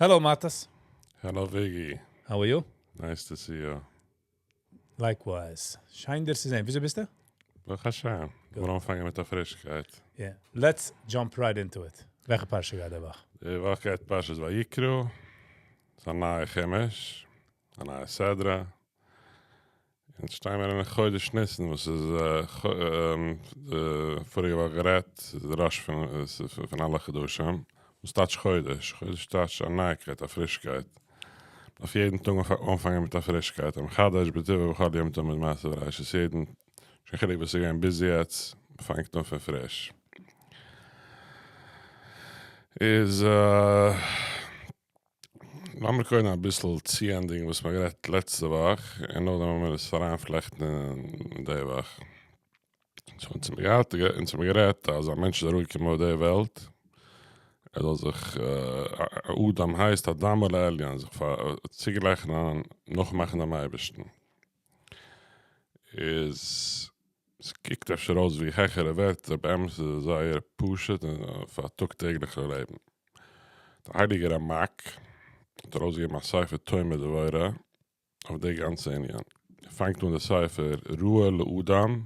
Hello, Matas. Hello, Viggy. How are you? Nice to see you. Likewise. שיין דיר צו זען. וויאזוי ביסטו? ברוך השם. מיר אנפאנגען מיט א פרישקייט. Yeah. Let's jump right into it. וועלכע פרשה גייט די וואך? די וואך גייט פרשת ויקרא. ס'איז א נייע חומש, א נייע סדרה. אונז שטייען מיר אין חודש ניסן וואס איז די פאריגע וואך גערעדט, ס'איז די ראש פון אלע חדשים. וואס טייטש חודש? חודש טייטש א נייעקייט, א פרישקייט. מ'דארף יעדן טאג אנפאנגען מיט א פרישקייט, המחדש בטובו בכל יום תמיד מעשה בראשית, יעדן, נישט קיין חילוק וואס איז געווען ביז יעצט, מ'פאנגט אן פון פריש. איז לאמיר קודם אביסל צוענדיגן וואס מ'האט גערעדט לעצטע וואך, און נאכדעם וועלן מיר עס אריינפלעכטן אין די וואך. So אונז האבן געהאט, אונז האבן גערעדט אז א מענטש איז אראפגעקומען אויף די וועלט, ער זאל זיך, אדם הייסט אדמה לעליון, זיך צוגלייכן און נאכמאכן דעם אייבערשטן. איז, ס'קוקט אפשר אויס ווי העכערע ווערטער, באמת איז עס זייער פשוט און פאר טאג טעגליכע לעבן. דער הייליגער רמק האט ארויסגעגעבן א ספר תומר דבורה אויף די גאנצע ענין. ער פאנגט אן די ספר ראוי לאדם,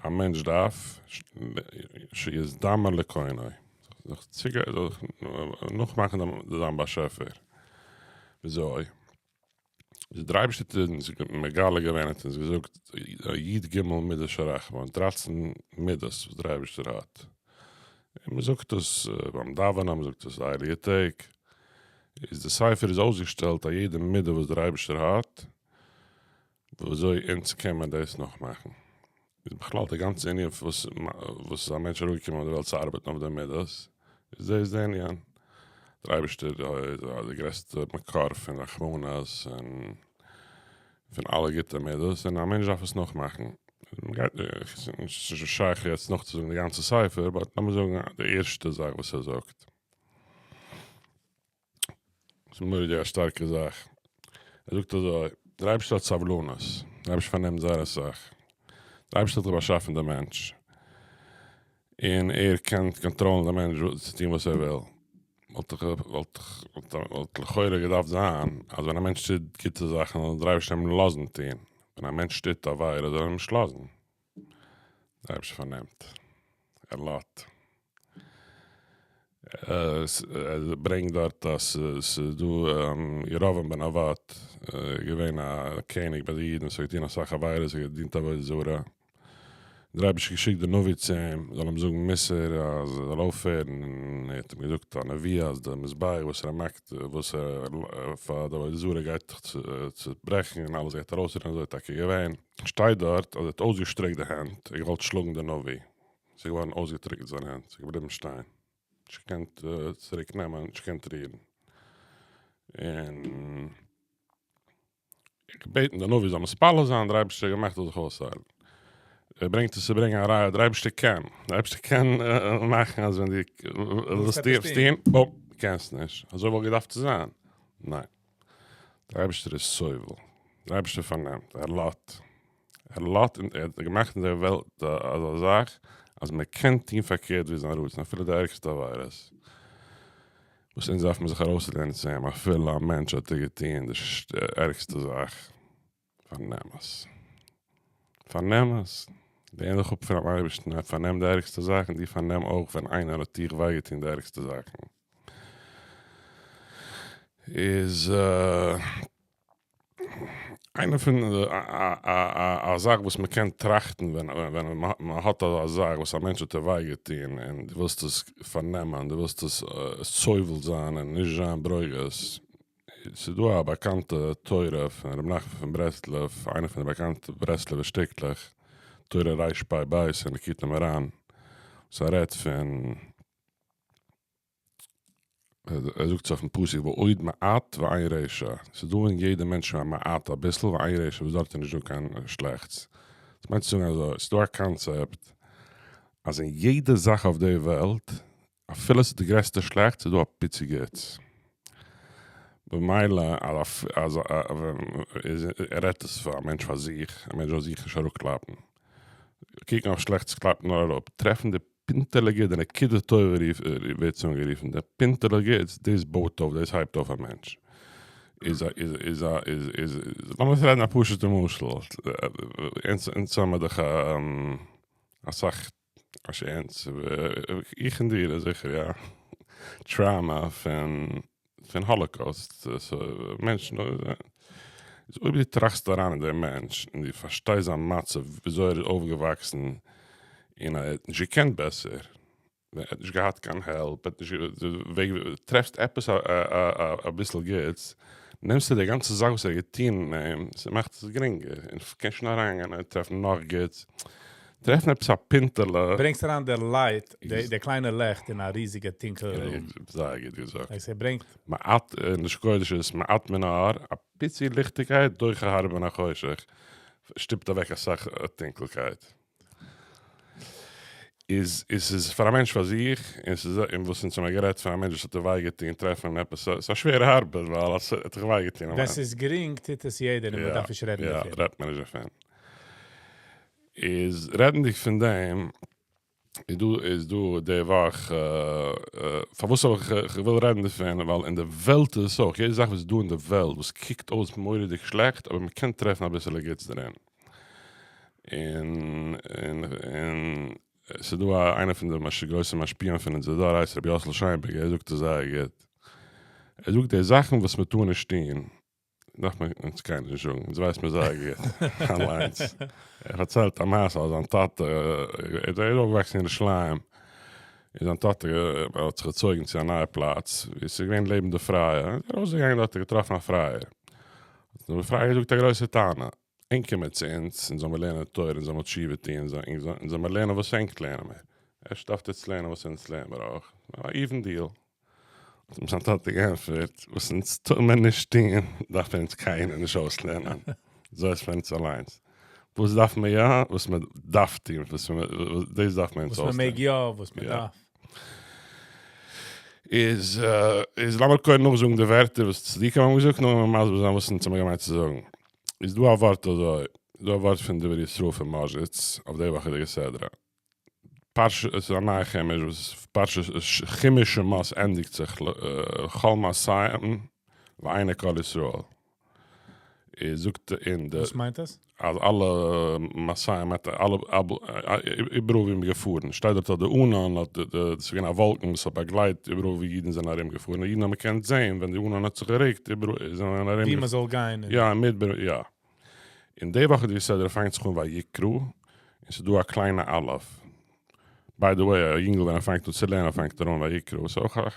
א מענטש דארף שיתדמה לקונו, זיך נאכמאכן זיין באשעפער. וויאזוי? איז דער אייבערשטער האט אונז מגלה געווען, האט אונז געזאגט י ג מידות של רחמים, דרייצן מידות וואס דער אייבערשטער האט, און מען זאגט עס ביים דאווענען, מען זאגט עס די הייליגע טעג, איז די ספר איז אויסגעשטעלט א יעדע מידה וואס דער אייבערשטער האט, וויאזוי אונז קען מען דאס נאכמאכן. איז בכלל די גאנצע ענין וואס וואס איז א מענטש אראפגעקומען אויף די וועלט צו ארבעטן אויף די מידות, איז דאס די ענין. דער אייבערשטער איז די גרעסטע מקור פון רחמנות און פון אלע גוטע מידות, און א מענטש דארף עס נאכמאכן. מ'גייט ס'איז נישט שייך יעצט נאכצוזאגן די גאנצע ספר, but לאמיר זאגן די ערשטע זאך וואס ער זאגט. ס'איז מורא'דיג א שטארקע זאך. ער זאגט אזוי, דער אייבערשטער האט סבלנות, דער אייבערשטער פארנעמט זייער אסאך. דער אייבערשטער האט דאך באשאפן דעם מענטש, און ער קען קאנטראלן דעם מענטש צו טון וואס ער וויל. וואלט דאך וואלט לכאורה געדארפט זיין אז ווען א מענטש טוט גוטע זאכן זאל דער אייבערשטער אים לאזן טון, ווען א מענטש טוט עבירה זאל ער אים נישט לאזן. דער אייבערשטער פארנעמט, ער לאזט. ער ברענגט דארט אז ס'איז דא ירבעם בן נבט, געווען א קעניג ביי די אידן וואס האט געטון אסאך עבירות, ער האט געדינט עבודה זרה, דער אייבערשטער האט געשיקט די נביא צו אים, זאל אים זאגן מוסר אז ער זאל אויפהערן, און ער האט אים געזאגט א נבואה אז די מזבח וואס ער מאכט וואס ער פאר די עבודה זרה גייט זיך צוברעכן און אלעס גייט ארויסרינען, אזוי איז טאקע געווען. שטייט דארט אז ער האט אויסגעשטרעקט די הענט, ער האט געוואלט שלאגן די נביא, ס'איז געווארן אויסגעטריקנט זיין הענט, ס'איז געבליבן שטיין, נישט געקענט צוריק נעמען, נישט געקענט רירן, און געבעטן די נביא זאל מתפלל זיין, דער אייבערשטער האט געמאכט זאל זיך אויסהיילן. ער ברענגט עס צו ברענגען א ראיה, דער אייבערשטער קען, דער אייבערשטער קען מאכן אז ווען דו ווילסט עפעס טון, בום, קענסט נישט, אזוי וואלט געדארפט צו זיין, ניין, דער אייבערשטער איז סובל, דער אייבערשטער פארנעמט, ער לאזט, ער לאזט און ער האט געמאכט אין דער וועלט אזא זאך אז מען קען טון פארקערט ווי זיין רצון אפילו די ערגסטע עבירות וואס אונז דארף מען זיך ארויסלערנען צו אים אפילו א מענטש האט דיר געטון די ערגסטע זאך פארנעם עס פארנעם עס לערן דיך אפ פונעם אייבערשטן ער פארנעמט די ערגסטע זאכן דו פארנעם אויך ווען איינער האט דיך וויי געטון די ערגסטע זאכן איז. איינע פון א זאך וואס מען קען טראכטן ווען מען האט אזא זאך וואס א מענטש האט דיר וויי געטון און דו ווילסט עס פארנעמען, דו ווילסט עס סובל זיין און נישט זיין ברוגז, ס'איז דא א באקאנטע תורה פון ר' נחמן פון ברסלב, איינע פון די באקאנטע ברסלב'ע שטיקלעך, תורה רפ"ב אין ליקוטי מוהר"ן, וואס ער רעדט פון. ער זאגט עס אויפן פסוק ועוד מעט ואין רשע, ס'איז דא אין יעדע מענטש א מעט אביסל ואין רשע וואס דארט איז נישט דא קיין שלעכטס, דאס מיינט צו זאגן אזוי, ס'איז דא א קאנצעפט אז אין יעדע זאך אויף די וועלט אפילו ס'איז די גרעסטע שלעכטס איז דא א פיצי גוטס, במילא אז ער רעדט עס פאר א מענטש פאר זיך, א מענטש זאל זיך נישט אראפקלאפן, קוקן אויף שלעכטס קלאפט נאר אראפ, טרעפן די. פינטעלע גוט, די נקודה טובה ווערט עס אנגערופן, די פינטעלע גוטס, דאס בויט אויף, דאס הייבט אויף א מענטש. איז א, איז, איז א, איז, איז, לאמיר רעדן א פשוט'ע משל, אונז, אונז האמיר דאך אסאך, אונז, איך און דיר זיכער יא, trauma פון, פון Holocaust, מענטשן, איז אויב דו טראכסט אריין אין דעם מענטש, און דו פארשטייסט זיין מצב, וויאזוי ער איז אויפגעוואקסן, און ער האט נישט געקענט בעסער, ער האט נישט געהאט קיין help, ער האט נישט וועג, טרעפסט עפעס אביסל גוטס, נעמסטו די גאנצע זאך וואס ער האט געטון אין אים, ס'מאכט עס גרינגער, און קענסט שוין אריינגיין און טרעפן נאך גוטס, טרעפן עפעס א פינטעלע. ברענגסט אריין דער light, די קליינע לעכט אין א ריזיגע טונקעלע room. זייער גוט געזאגט. עס ברענגט. מעט, אין לשון קודש איז מעט מן האור, א פיצי ליכטיגקייט דוחה הרבה מן החושך, שטופט אוועק אסאך טונקלקייט. איז איז איז פאר א מענטש פאר זיך, און ס'איז און וואס אונז האבן גערעדט פון א מענטש וואס האט דיר וויי געטון, טרעפן עפעס, ס'איז א שווערע ארבעט, ווייל עס האט דיך וויי געטון. ווען ס'איז גרינג טוט עס יעדער און מ'דארף נישט רעדן דערפון. יא, רעדט מען נישט דערפון. איז רעדנדיג פון דעם, איז דא איז דא די וואך, פארוואס האב איך איך וויל רעדן דערפון, ווייל אין די וועלט איז עס אויך, יעדע זאך וואס איז דא אין די וועלט וואס קוקט אויס מורא'דיג שלעכט, אבער מ'קען טרעפן אביסעלע גוטס דערין. און און און ס'איז דא א איינער פון די גרויסע משפיעים פון אונזער דור הייסט רבי יאסל שיינבערגער, ער זאגט עס זייער גוט, ער זאגט די זאכן וואס מ'טאר נישט טון, דארף מען אונז קיינער נישט זאגן, אונז ווייסט מיר זייער גוט אליינס. ער פארציילט א מעשה אז זיין טאטע, ער איז אויפגעוואקסן אין ירושלים, און זיין טאטע האט זיך געצויגן צו א נייע פלאץ וואו עס איז געווען לעבן די פרייע, איז ער ארויסגעגאנגען דארט און געטראפן א פרייער, האט אים דער פרייער געזאגט א גרויסע טענה, ענק קומען צו אונז, אונז זאל מיר לערנען תורה, אונז זאל מיר תשובה טון, אונז זאל מיר לערנען וואס ענק לערנען מיר, אפשר דארפט עטץ לערנען וואס אונז לערנען מיר אויך, א even deal. האט אים זיין טאטע געענטפערט, וואס אונז טאר מען נישט טון, דארף אונז קיינער נישט אויסלערנען, אזוי איז פאר אונז אליינס. וואס דארף מען יא, וואס מען דארף טון, וואס מען, דאס דארף מען אונז אויסלערנען. וואס מען מעג יא, וואס מען דארף. איז, איז לאמיר קודם נאכזאגן די ווערטער וואס צדיקים האבן געזאגט, נאכדעם וועלן מיר מסביר זיין וואס אונז האבן געמיינט צו זאגן. איז דא א ווארט אזוי, איז דא א ווארט פון דברי ישראל פון מאזשיץ, אויף די וואכעדיגע סדרה. פרשה, עס איז א נייע חומש וואס פרשת חומש שמות ענדיגט זיך לכל מעשיהם לעיני כל ישראל. איז זאגט אין די. וואס מיינט עס? אז אלע מעשיהם מיינט אלע איבעראל ווי מ'איז געפארן, שטייט דארט אז די ענן האט די, ס'איז געווען א וואלקן וואס האט באגלייט איבעראל ווי אידן זענען ארום געפארן, אידן האבן געקענט זען ווען די ענן האט זיך גערוקט איבעראל זענען ארום. ווי מ'זאל גיין. יא, אין מדבר, יא. און די וואך די סדרה פאנגט זיך אן ויקרא, און ס'איז דא א קליינע אלף. by the way, א יונגל ווען ער פאנגט אן צו לערנען פאנגט ער אן ויקרא, ס'איז אויך א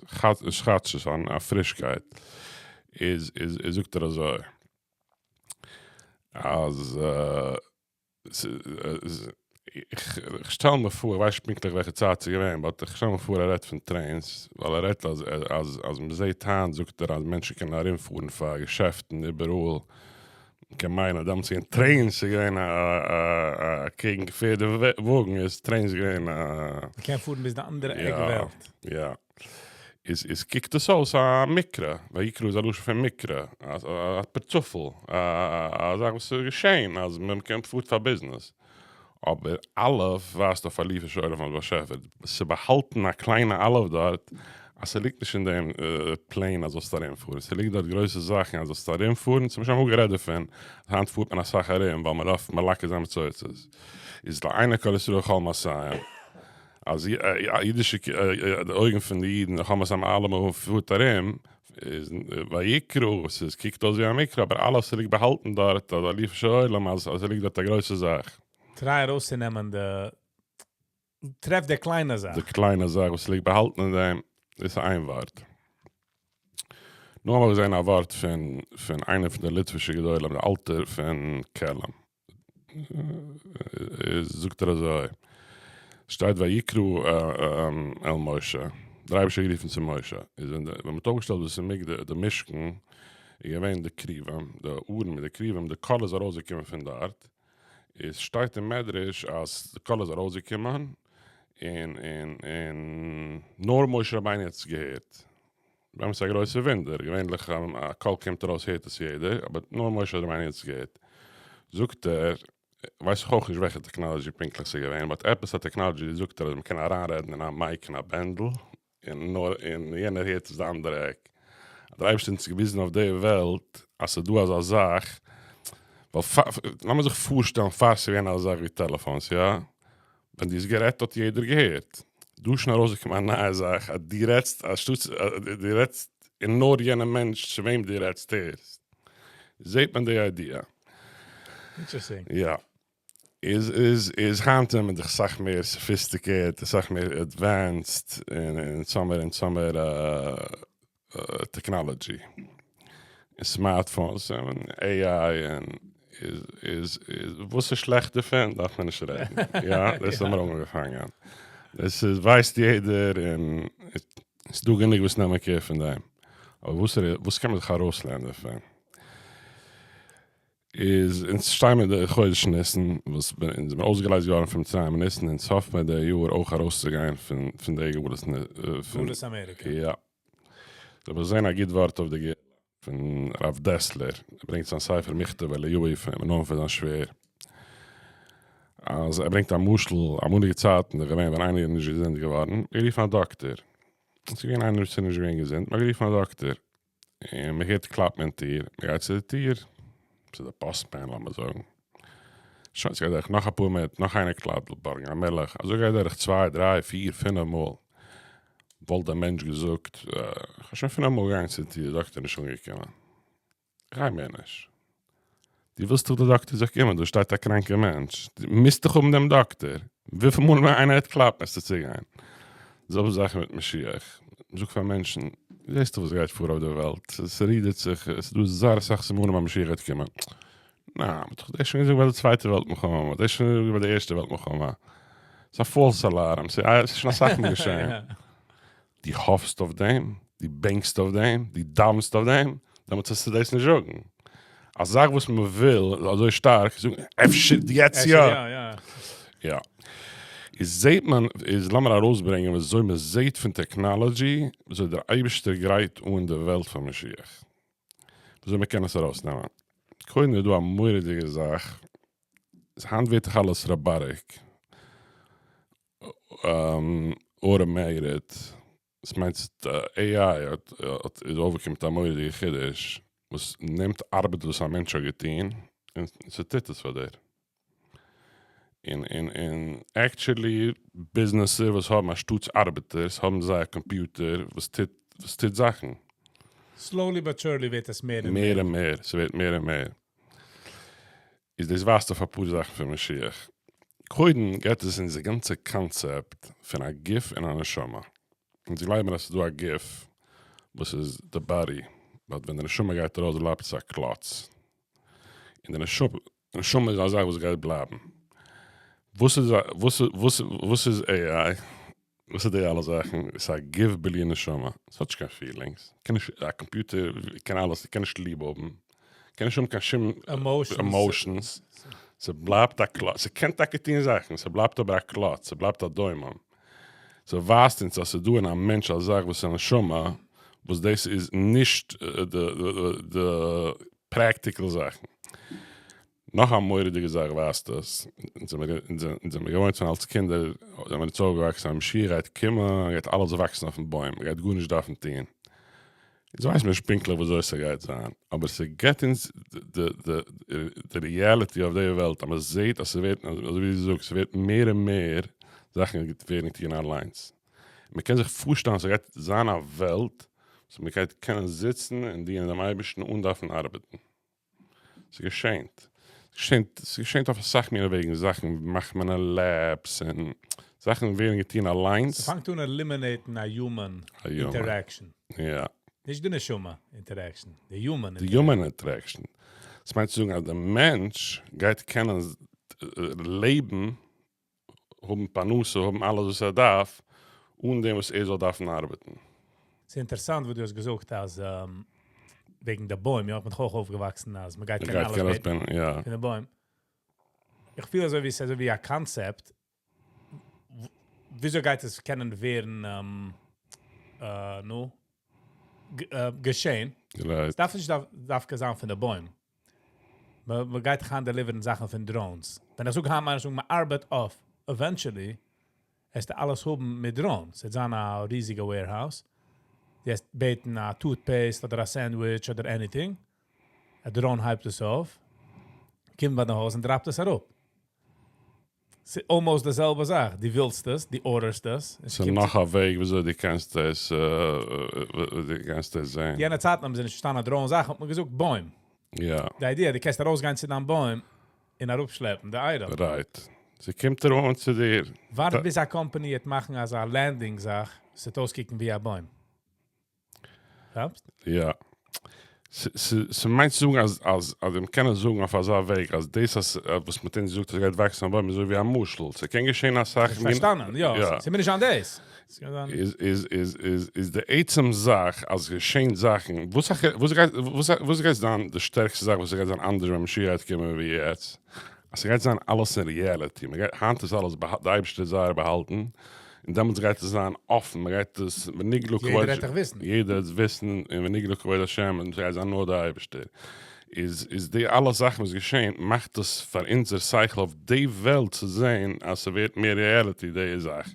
חדשות, א פרישקייט. איז איז זאגט ער אזוי, אז איך שטעל מיר פאר, איך ווייס נישט פונקטליך וועלכע צייט ס'איז געווען, but איך שטעל מיר פאר ער רעדט פון trains, ווייל ער רעדט אז אז אז מ'זעט היינט זאגט ער אז מענטשן קענען ארומפארן פאר געשעפטן איבעראל, מ'קען מיינען אז דעמאלטס איז געווען trains איז געווען א א קעגן פערד און וואגן איז trains געווען א. מ'קען פארן ביז די אנדערע עק וועלט. יא יא. איז איז קוקט עס אויס א מקרה, ויקרא איז א לשון פון מקרה, א פערצופאל, א זאך וואס איז געשען אז מען קען פארט פאר ביזנעס, אבער א' ווייזט אויף אלופו של עולם פון באשעפער, ס'באהאלטן א קליינע א' דארט, אז ס'ליגט נישט אין דעם plane אז זאלסט ארום פארן, ס'ליגט דארט גרויסע זאכן אז זאלסט ארום פארן, צום משל אמאל גערעדט דערפון, אז היינט פארט מען אסאך ארום ווייל מען דארף מלקט זיין מצוצות, איז לעיני כל ישראל כל מעשיהם. אז אידישע די אויגן פון די אידן איך האב עס אלעמאל פארט ארום איז ויקרא ס'איז קוקט אויס ווי א מקרא אבער אלעס ליגט באהאלטן דארט אז אלופו של עולם אז אז ס'ליגט דארט א גרויסע זאך. try ארויסצונעמען די טרעף די קליינע זאך. די קליינע זאך וואס ליגט באהאלטן אין דעם דאס איז איין ווארט. נאך האב איך געזען א ווארט פון פון איינער פון די ליטווישע גדולים די אלטער פון קעלם. זאגט ער אזוי, שטייט ויקרא אל משה, דער אייבערשטער האט גערופן צו משה, איז ווען מען האט אויפגעשטעלט בית המקדש די משכן, איז געווען די כרובים, די ארון מיט די כרובים, די קול איז ארויסגעקומען פון דארט, איז שטייט אין מדרש אז די קול איז ארויסגעקומען, און און און נאר משה רבינו האט עס געהערט, באמת א גרויסע וואונדער, געווענליך א קול קומט ארויס הערט עס יעדער, אבער נאר משה רבינו האט עס געהערט. זאגט ער, ווייס איך אויך נישט וועלכע technology פונקטליך ס'איז געווען, but עפעס א technology זאגט ער אז מ'קען אריינרעדן אין א mic אין א בענדל, און נאר און יענער הערט עס די אנדערע עק. האט דער אייבערשטער אונז געוויזן אויף די וועלט אז ס'איז דא אזא זאך, ווייל פאר, לאמיר זיך פארשטעלן פאר ס'איז געווען אזא זאך ווי טעלעפאנס, יא? ווען דו האסט גערעדט האט יעדער געהערט. דא איז שוין ארויסגעקומען א נייע זאך אז דו רעדסט אנשטאטס דו רעדסט און נאר יענער מענטש צו וועם דו רעדסט הערסט. זעט מען די idea. Interesting. יא. איז איז איז היינט זענען מיר דאך סאך מער sophisticated און סאך מער advanced און און סאמער און סאמער technology און smartphones און AI און איז איז איז וואס איז שלעכט דערפון דארף מען נישט רעדן יא דאס האבן מיר אנגעפאנגען דאס איז ווייסט יעדער און ס'איז דא גענוג וואס נעמען care פון דעם אבער וואס וואס קען מען זיך ארויסלערנען דערפון? איז אונז שטיי מיר די חודש ניסן וואס אונז זעמיר אויסגעלייזט געווארן פון מצרים אין ניסן אונז האף מיר די יאר אויך ארויסצוגיין פון פון די גלות פון גלות אמעריקע. יא. זאל מיר זען א גוט ווארט אויף די גאולה פון הרב דעסלער, ער ברענגט זיין ספר מכתב אליהו פון נאמען פון זיין שווער, אז ער ברענגט א משל, אמאליגע צייטן איז געווען ווען איינער איז נישט געזונט געווארן, מען גערופן א דאקטער, עס איז געווען איינער וואס איז נישט געווען געזונט, מען האט גערופן א דאקטער, און מען הערט קלאפן אין טיר, מען גייט צו די טיר, צו די postman לאמיר זאגן, שוין ס'גייט דורך נאך אפאר מינוט, נאך איינער קלאפט, וויל בארגן א מילך, אזוי גייט דורך צוויי דריי פיר פינף מאל, וואלט דער מענטש געזאגט, איך האב שוין פינף מאל געגאנגען צו די טיר, די דאקטער איז נישט אנגעקומען, איך גיי מער נישט. דו ווילסט דאך די דאקטער זאל קומען, דא שטייט א קראנקער מענטש, דו מוזט דאך האבן דעם דאקטער, וויפיל מאל איינער וועט קלאפן וועסטו צוגיין. די זעלבע זאך מיט משיח, זאג פאר מענטשן, זעסט דאך וואס גייט פאר אויף דער וועלט, ס'רודערט זיך, עס איז דא זייער אסאך סימנים אז משיח גייט קומען. ניין, מ'האט דאך דאס שוין געזאגט ביי די צווייטע וועלט מלחמה, מ'האט דאס שוין געזאגט ביי די ערשטע וועלט מלחמה. ס'איז א false alarm, ס'איז שוין אסאך מאל געשען. דו האפסט אויף דעם, דו בענקסט אויף דעם, דו דאווענסט אויף דעם, דעמאלטס וועסטו דאס נישט זאגן. א זאך וואס מען וויל אזוי שטארק זאגן, אפשר יעצט יא. יא. איז זעט מען, איז לאמיר ארויסברענגען ווי אזוי מען זעט פון technology, ווי אזוי דער אייבערשטער גרייט אן די וועלט פאר משיח. ווי אזוי מען קען עס ארויסנעמען. קודם איז דא א מורא'דיגע זאך, היינט ווערט דאך אלעס robotic. Automated, דאס מיינט AI האט איז אויפגעקומען מיט א מורא'דיגע חידוש וואס נעמט ארבעט וואס א מענטש האט געטון און ס'טוט עס פאר דיר. און און און actually ביזנעסער וואס האבן אנשטאטס ארבעטערס האבן זיי א קאמפיוטער וואס טוט וואס טוט זאכן. Slowly but surely ווערט עס מער און מער. מער און מער, ס'ווערט מער און מער. איז דאס ווייזט אויף אפאר זאכן פון משיח. קודם געבט עס אונז די גאנצע קאנצעפט פון א גוף און א נשמה. אונז גלייבן אז ס'איז דא א גוף וואס איז די body, but ווען די נשמה גייט ארויס בלייבט עס א קלאץ. און די נשמה איז א זאך וואס גייט בלייבן. וואס איז וואס איז AI? וואס איז די אלע זאכן? עס איז א גוף בלי נשמה, עס האט נישט קיין feelings, קען נישט, א קאמפיוטער קען אלעס, קען נישט ליב האבן, קען נישט האבן קיין שום emotions, ס'בלייבט א קלאץ, ס'קען טאקע טון זאכן, ס'בלייבט אבער א קלאץ, ס'בלייבט א דומם, ס'ווייזט אונז אז ס'איז דא אין א מענטש א זאך וואס איז א נשמה, וואס דאס איז נישט די practical זאכן. נאך א מורא'דיגע זאך ווייזט עס, אונז זעמיר געוואוינט פון אלס קינדער, זעמיר אונז אויפגעוואקסן אז משיח גייט קומען, גייט אלעס וואקסן אויפן בוים, מ'גייט גארנישט דארפן טון. אונז ווייסן נישט פונקטליך וויאזוי ס'גייט זיין, אבער ס'געט אונז די reality אויף די וועלט, אז מ'זעט אז ס'ווערט, אזוי ווי דו זאגסט, ס'ווערט מער און מער זאכן ווערן געטון אליינס. מ'קען זיך פארשטעלן אז ס'גייט זיין א וועלט וואס מ'גייט קענען זיצן און דינען דעם אייבערשטן אן דארפן ארבעטן. ס'געשענט. ס'געשענט, ס'געשענט אויף אסאך מיני וועגן, זאכן מאכט מען אין labs און זאכן ווערן געטון אליינס. ס'פאנגט אן eliminate ן א human interaction. יא. נישט די נשמה interaction, די human interaction. די human interaction. ס'מיינט צו זאגן אז די מענטש גייט קענען לעבן, האבן פרנסה, האבן אלעס וואס ער דארף, אן דעם וואס ער זאל דארפן ארבעטן. ס'איז אינטערעסאנט וואס דו האסט געזאגט אז וועגן די בוים, יא, איך בין דאך אויך אויפגעוואקסן אז מ'גייט קענען אלעס בעטן פון די בוים. איך פיל אזוי ווי ס'איז אזוי ווי א קאנצעפט, וויאזוי גייט עס קענען ווערן נו, געשען? ס'דארף נישט דווקא זיין פון די בוים. מען גייט דאך היינט deliver ן זאכן פון drones. ווען איך זאג היינט מיין איך זאגן מען ארבעט אויף eventually וועסטו אלעס האבן מיט drones. ס'וועט זיין א ריזיגע warehouse. דו וועסט בעטן א toothpaste אדער א sandwich אדער anything. א drone הייבט עס אויף, קומט ביי די הויז און drop ט עס אראפ. ס'איז almost די זעלבע זאך. דו ווילסט עס, דו order סט עס, און ס'איז ס'קומט נאך א וועג וויאזוי דו קענסט עס, דו קענסט עס זען. יענע צייטן האבן זיי נישט פארשטאנען א drone זאך, האט מען געזאגט בוים. די idea, דו קענסט ארויסגיין צו דיין בוים און אראפשלעפן די item. Right. ס'קומט אן צו דיר. ווארט ביז א company וועט מאכן אזא landing זאך, ס'וועט אויסקוקן ווי א בוים. כאפסט? יא. ס'מיינט צו זאגן אז אז אז מ'קען עס זאגן אויף אזא וועג אז דאס אז וואס מ'האט אונז געזאגט אז ס'גייט וואקסן א בוים איז אזוי ווי א משל, ס'קען געשען אסאך מין. פארשטאנען, יא. ס'מוז נישט זיין דאס. איז איז איז איז איז די עצם זאך אז געשען זאכן, וואס וואס גייט וואס גייט זיין די שטערקסטע זאך וואס ס'גייט זיין אנדערש ווען משיח גייט קומען ווי יעצט? אז ס'גייט זיין אלעס אין reality, מ'גייט, היינט איז אלעס די אייבערשטער איז זייער באהאלטן, און דעמאלטס גייט עס זיין אפן, מ'גייט עס ונגלה כבוד, יעדער וועט דאך וויסן. יעדער וועט וויסן, און ונגלה כבוד השם, און ס'גייט זיין נאר די אייבערשטער. איז איז די אלע זאכן וואס געשען, מאכט עס פאר אונזער שכל אויף די וועלט צו זען אז ס'ווערט מער reality די זאך.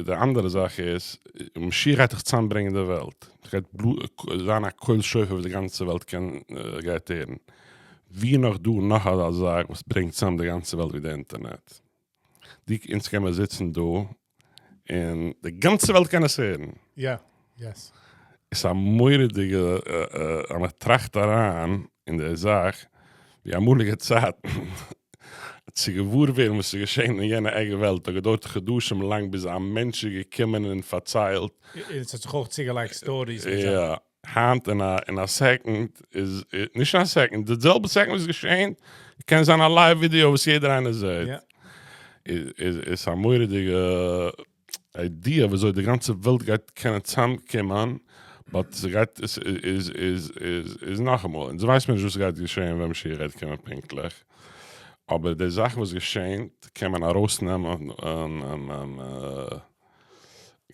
די אנדערע זאך איז, משיח גייט דאך צוזאמברענגען די וועלט, ס'גייט זיין א קול שופר וואס די גאנצע וועלט קען גייט הערן. ווי נאך דא נאך אזא זאך וואס ברענגט צוזאם די גאנצע וועלט ווי די אינטערנעט? די אונז קען מען זיצן דא און די גאנצע וועלט קען עס הערן. יא, yes. עס איז א מורא'דיגע אז מען טראכט אריין אין די זאך ווי אמאליגע צייטן צו געוואר ווערן וואס איז געשען אין יענע עק וועלט האט געדויערט חדשים לאנג ביז א מענטש איז געקומען און פארציילט. און עס האט זיך אויך צוגעלייגט stories מיט זאכן. יא. היינט אין א אין א second איז נישט אין א second, די זעלבע second וואס איז געשען, קען זיין א live video וואס יעדער איינער זעט. איז איז א מורא'דיגע idea וויאזוי די גאנצע וועלט גייט קענען צוזאמקומען, but ס'גייט איז איז איז איז נאכאמאל, אונז ווייסט מיר נישט וואס ס'גייט געשען ווען משיח גייט קומען פונקטליך, אבער די זאכן וואס געשענט קען מען ארויסנעמען און.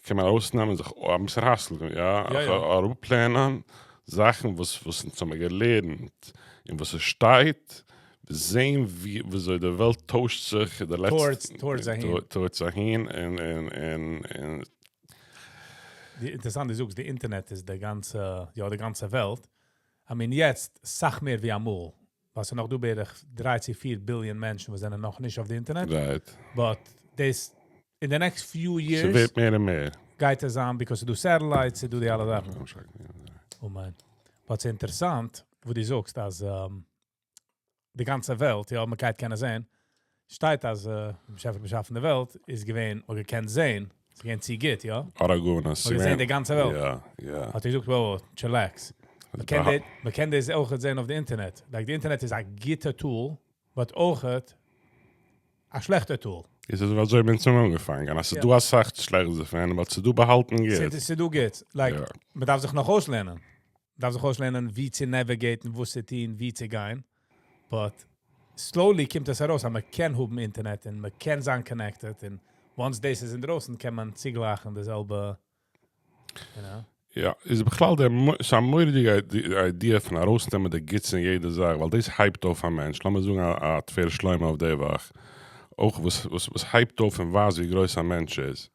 קען מען ארויסנעמען זיך א מוסר השכל, יא, אראפלערנען זאכן וואס וואס אונז האבן געלערנט און וואס עס שטייט, זען וויאזוי די וועלט טוישט זיך די לעצטע, towards אהין און און און און. אינטערעסאנט דו זאגסט די אינטערנעט איז די גאנצע, יא די גאנצע וועלט, I mean יעצט סאך מער ווי אמאל, ווייל ס'איז נאך דא בערך דריי צו פיר ביליאן מענטשן וואס זענען נאך נישט אויף די אינטערנעט, but דאס אין די next few years ס'ווערט מער און מער. גייט עס זיין because ס'איז דא satellites, ס'איז דא די אלע זאכן. אמן. But ס'איז אינטערעסאנט וואס דו זאגסט אז די גאנצע וועלט, יא, מ'גייט קענען זען, שטייט אז באשעפער באשאפן די וועלט איז געווען, מ'האט געקענט זען, ס'איז געווען צו גוט, יא? אראגאנעס. מ'האט געזען די גאנצע וועלט. יא, יא. האט ער געזאגט, wow, chillax. מ'קען דאס אויכעט זען אויף די אינטערנעט. Like די אינטערנעט איז א גוטע tool, but אויכעט א שלעכטע tool. איז עס אזוי ווי אונז האבן אנגעפאנגען, אז ס'איז דא אסאך שלעכטס דערפון, but ס'איז דא באהאלטן גוטס. ס'איז דא גוטס. Like, מ'דארף זיך נאך אויסלערנען. מ'דארף זיך אויסלערנען ווי צו navigate ן, וואס צו טון, ווי צו גיין. But slowly קומט עס ארויס אז מ'קען האבן אינטערנעט און מ'קען זיין connected, און once דאס איז אינדרויסן קען מען צוגלייכן די זעלבע, you know. יא, איז בכלל דער ס'איז א מורא'דיגע idea פון ארויסנעמען די גוטס אין יעדע זאך, ווייל דאס הייבט אויף א מענטש, לאמיר זאגן א תפארת שלמה אויף די וואך, אויך וואס וואס הייבט אויף און ווייזט ווי גרויס א מענטש איז.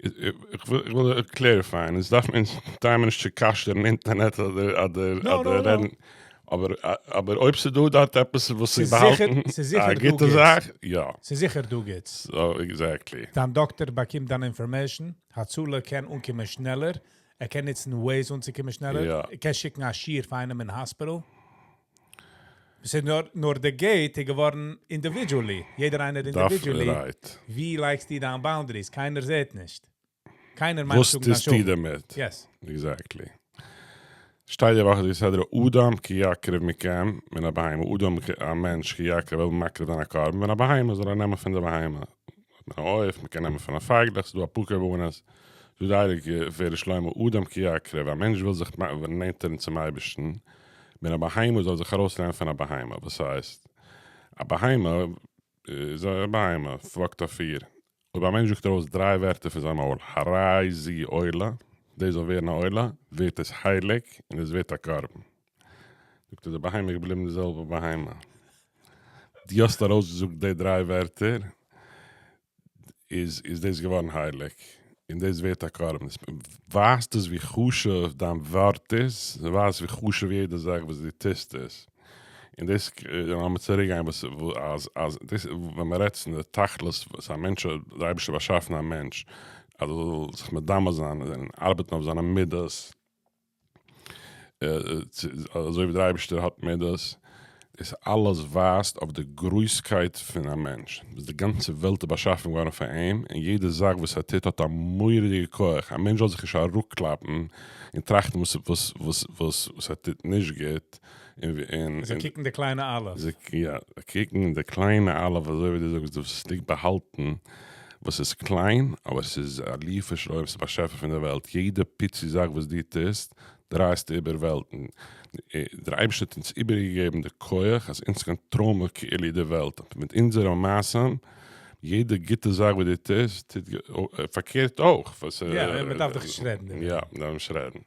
איך וויל clarify ען, אונז דארף אונז טרייען מיר נישט צו כשר'ן אינטערנעט אדער אדער אדער רעדן, אבער אבער אויב ס'איז דא דארט עפעס וואס איז באהאלטן א גוטע זאך, יא. ס'איז זיכער דא גוטס. So exactly. דיין דאקטער באקומט דיין information, הצלה קען אנקומען שנעלער, ער קען נוצן Waze אנצוקומען שנעלער, ער קען שיקן א שיעור פאר איינעם אין hospital. ס'איז נאר נאר די gate איז געווארן individually, יעדער איינער individually, ווי לייגסטו דיין boundaries, קיינער זעט נישט, קיינער מיינט וואס טוסטו דערמיט? Yes. Exactly. שטייט די וואך די סדרה אדם כי יקריב מכם מן הבהמה, אדם א מענטש כי יקריב וויל מקריב זיין א קרבן, מן הבהמה זאל ער נעמען פון די בהמה, מן העוף, מ'קען נעמען פון א פייגלעך, ס'איז דא אפאר קרבנות, זאגט די הייליגע תפארת שלמה אדם כי יקריב, א מענטש וויל זיך נענטערן צום אייבערשטן, מן הבהמה זאל זיך ארויסלערנען פון א בהמה, וואס הייסט? א בהמה איז א בהמה, וואקט אויף פיר. אויב א מענטש זאגט ארויס דריי ווערטער פון זיין מויל, הרי זו עולה, דאס זאל ווערן א עולה, ווערט עס הייליג און עס ווערט א קרבן. זאגט ער, די בהמה איז געבליבן די זעלבע בהמה. דו האסט ארויסגעזאגט די דריי ווערטער, איז איז דאס געווארן הייליג, און דאס ווערט א קרבן. ווייזט עס ווי חשוב דיין ווארט איז, ווייזט ווי חשוב יעדע זאך וואס דו טוסט איז. און דאס, לאמיר צוריק גיין וואס אז אז דאס ווען מען רעדט פון די תכלית וואס א מענטש האט, דער אייבערשטער באשאפן א מענטש אז ער זאל זיך מדמה זיין און ארבעטן אויף זיינע מידות, אזוי ווי דער אייבערשטער האט מידות, דאס אלעס ווייזט אויף די גרויסקייט פון א מענטש, וואס די גאנצע וועלט איז באשאפן געווארן פאר אים, און יעדע זאך וואס ער טוט האט א מורא'דיגע כח, א מענטש זאל זיך נישט אראפקלאפן און טראכטן וואס וואס וואס וואס וואס ער טוט נישט גוט, און זיי קוקן די קליינע אלף. זיי יא, קוקן די קליינע אלף אזוי ווי דו זאגסט וואס ליגט באהאלטן, וואס איז קליין אבער ס'איז אלופו של עולם, ס'איז באשעפער פון די וועלט, יעדע פיצי זאך וואס דו טוסט דרייסטו איבער וועלטן, דער אייבערשטער האט אונז איבערגעגעבן די כח אז אונז קאנטראלן כאילו די וועלט מיט אונזערע מעשים, יעדע גוטע זאך וואס דו טוסט, טוט פארקערט אויך. יא, מען דארף דאך נישט רעדן דערפון. יא, מען דארף נישט רעדן.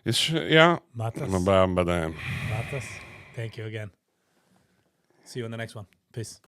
איז יא, מאטעס. מיר בלייבן ביי דעם. מאטעס, thank you again. See you in the next one. Peace.